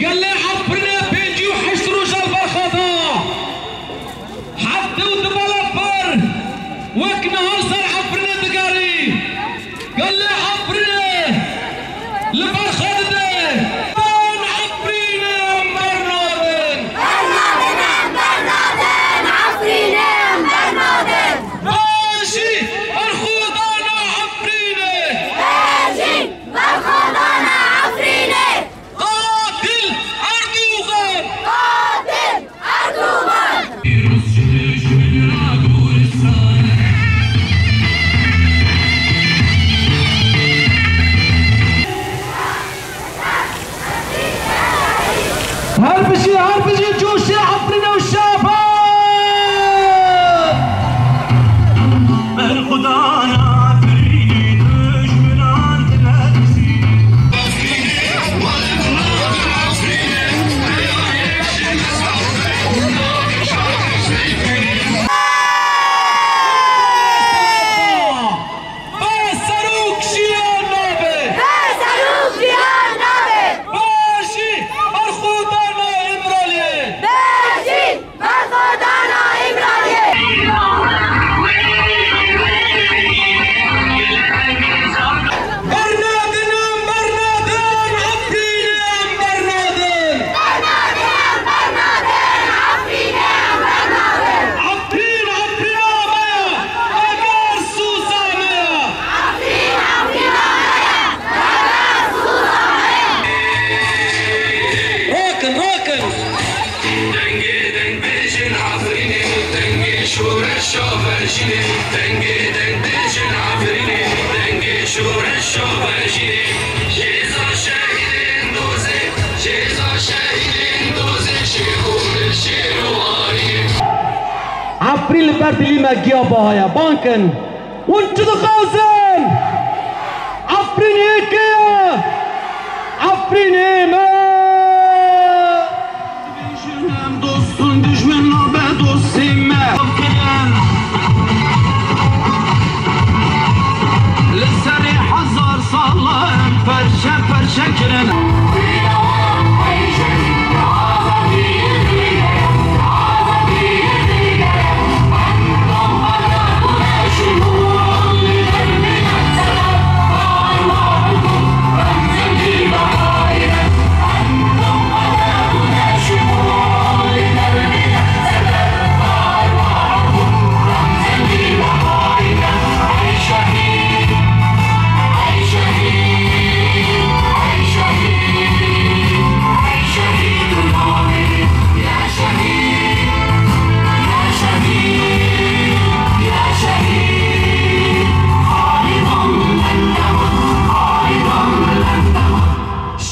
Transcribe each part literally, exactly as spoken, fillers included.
Gelê Efrînê pêncî û heşt roja li ber xwe da. Heftê û du balafir wek niha li ser Efrînê digerî. Gelê Efrînê li ber xwe dide. Efrînê em bernadin. Bernadin, em bernadin, Efrînê em bernadin. Bejî berxwedana Efrînê. Bejî berxwedana Efrînê. Qatil Erdogan! Qatil Erdogan! Her bijî, her bijî coşê Efrînê û şaban! Berxwedana Efrînê dijminan tine dizî. Be serok jiyan nabe! Be serok jiyan nabe! Bejî berxwedana Îmraliyê! Bejî berxwedana Îmraliyê! Bernadin em bernadin, Efrînê em bernadin! Bernadin em bernadin, Efrînê em bernadin! Efrîn, Efrîna me ye, Heger soza me ye! Efrîn, Efrîna me ye, Heger soza me ye! Rakin, rakin! Dengê dengbêjên Efrînê, dengê şoreşa vejînê, dengê dengbêjên Efrînê, dengê şoreşa vejînê. Jêza şehîdên dozê, jêza şehîdên dozê, şêx û milşêr û arînê. Efrîn li ber dilî me giya baha ye. Bang kin. Hûn çi dixwazin? Efrîn yekê ye. Efrînê me. Em dostun dijmin nabe dostê me. Li serê hezar sala em perşe perşe kirin.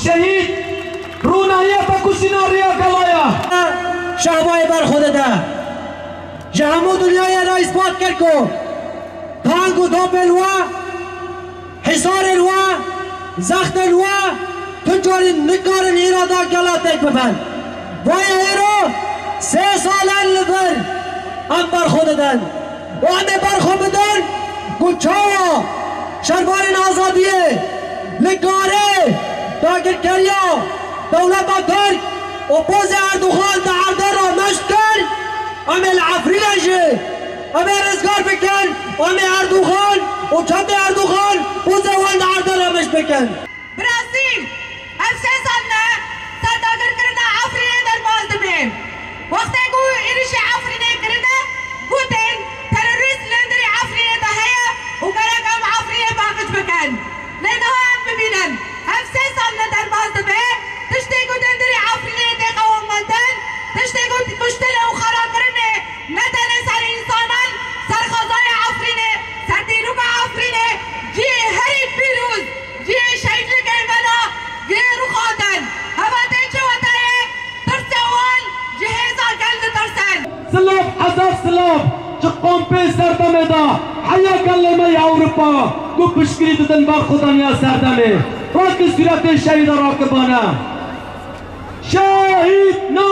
Şehîd, rûnahiya te ku sîna riya gela ye. Şahbayê ber xwe dide. Ji hemû dinyayê re îspat kir ku tang û dopên we, hîsarên we, zextên we, tu carî nikarin îrada gela têk bibin. Boye îro sê sal in li vir em ber xwe didin û em ê ber xwe bidin ku çawa şervanên azadiyê li karê dagirkeriya dewleta Tirk û pozê Erdogan di erdê re meşk kir, em ê li Efrînê jî em ê rizgar bikin û em ê Erdogan û çetê Erdogan pozê wan di erdê re meşk bikin. Bi rastî, ev sê sal ne ser dagirkirina Efrînê derbas dibe. Wextê ku êrişê Efrînê kirine, gotin, terorîst li hundirê Efrînê de heye û gerek em Efrînê paqij bikin. Lê niha em bibînin, ev sê sal ne derbas dibe, tiştê ku di hundirê Efrînê tê qewimandin, tiştê ku kuştinê û xerakirinê ne tenê ser însanan, ser xezaya Efrînê, ser dîroka Efrînê, cihê herî pîroz, cihê şehîdlikê me ne, cihê rûxandin. Heva tê çi weta ye? Tirsa wan ji hêza gel ditirsin. Silav, hezar silav ji kompê serdemê de heya gelê me yê Ewropa ku piştgirî didin berxwedaniya serdemê. Rakin sûretê şehîda rakibane. Şehîd na